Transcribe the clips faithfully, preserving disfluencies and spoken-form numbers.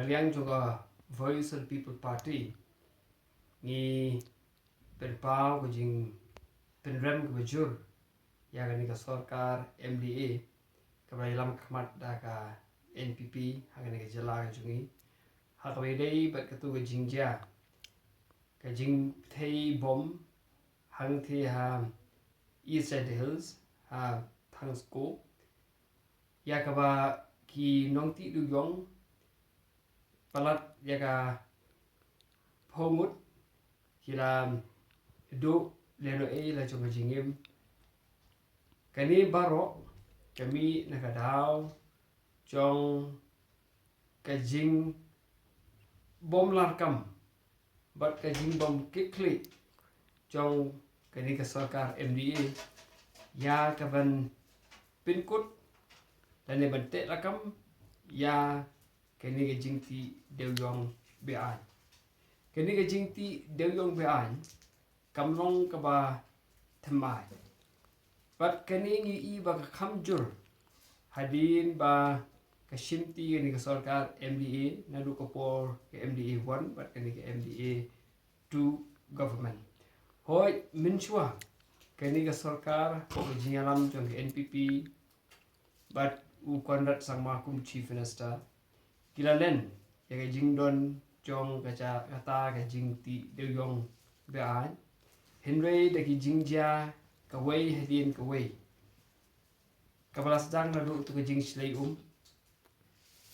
Biang jong ka Voice of the People Party, ngi pynpaw ka jingpynrem kaba jur ïa kane ka sorkar M D A kaba ïalam khmat da ka N P P ha kane ka jylla ka jong ngi, ha kaba ïadei bad katu ka jingjia ka jingpyrthei bom hangtei ha East Jaintia Hills, ha Thangsko, ïa kaba ki nongtih dewiong palat ïa ka phew ngut ki la duh lehnohei la jong ka jingim. Kane baroh ka mih na ka daw jong ka jingbym lah kam bad ka jingbym kit khlieh jong kane ka sorkar M D A ïa kaban pynkut lane ban teh lakam ïa kane ka jingtih dewiong be-aiñ. Kane ka jingtih dewiong be-aiñ kam long kaba thymmai. Bad kane ngi i ba ka kham jur hadien ba ka shimti kane ka sorkar M D A naduh ka por ka M D A one bad kane ka M D A two government. Hooid, mynshuwa kane ka sorkar, ka jingïalam jong ka N P P bad u Conrad Sangma kum Chief Minister, ki la len ïa ka jingdon jong ka ja-, kata ka jingtih dewiong be-aiñ. Hynrei da ki jingjia kawei hadien kawei, kaba la sdang naduh tu ka jingshlei um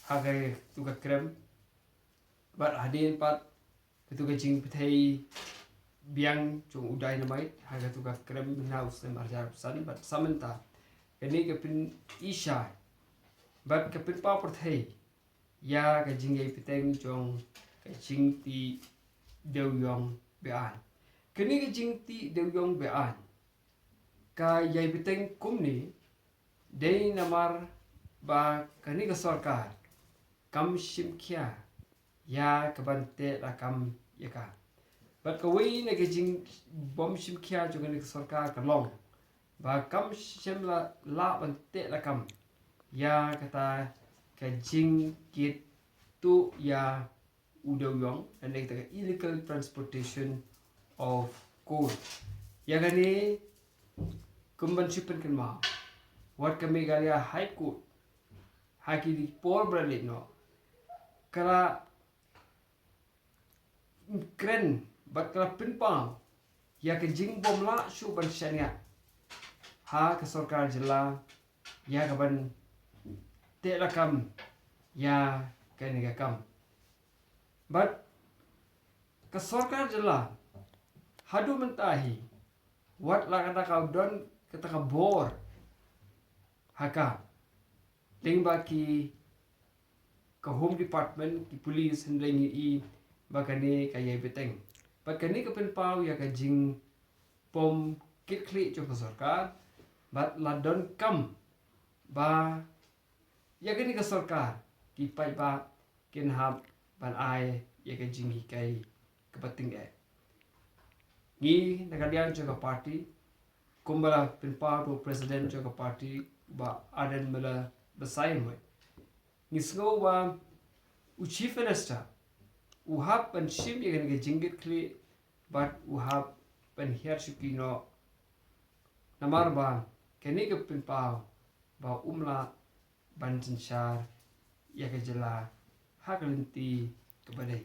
ha katu ka krem, bad hadien pat katu ka jingpyrthei biang jong u dynamite ha katu ka krem na u snem arhajar arphew san bad sa mynta, kane ka pyni shai bad ka pynpaw pyrthei ïa ka jingïai bteng jong ka jingtih dewiong be-aiñ. Kane ka jingtih dewiong be-aiñ ka ïai bteng kumne dei namar ba kane ka sorkar kam shim khia ïa kaban teh lakam ïa ka. Bad kawei na ka jingbym shim khia jong kane ka sorkar ka long ba kam shym la lah ban teh lakam ïa kata ka jingkit tuh ïa u dewiong, lane kata ka illegal transportation of coal. Ïa kane kum ban shu pynkynmaw, wat ka Meghalaya High Court ha ki por ba la leit noh ka la kren bad ka la pynpaw ïa ka jingbym lah shuh ban shaniah ha ka sorkar jylla ïa kaban teh lakam ïa kane ka kam. Bad ka sorkar jylla haduh mynta hi, wat la kata ka don kata ka bor ha ka, lyngba ki ka Home Department, ki police, hynrei ngi i ba kane ka ïai bteng. Bad kane ka pynpaw ïa ka jingbym kit khlieh jong ka sorkar bad la donkam ba ïa kane ka sorkar ki paidbah kin hap ban ai ïa ka jinghikai kaba tyngeh. Ngi na ka liang jong ka party, kumba la pynpaw da u president jong ka party, Bah Ardent Miller Basaiawmoit, ngi sngew ba u Chief Minister u hap ban shim ïa kane ka jingkit khlieh bad u hap ban hiar shuki noh, namar ba kane ka pynpaw ba um lah ban synshar ïa ka jylla ha ka lynti kaba dei.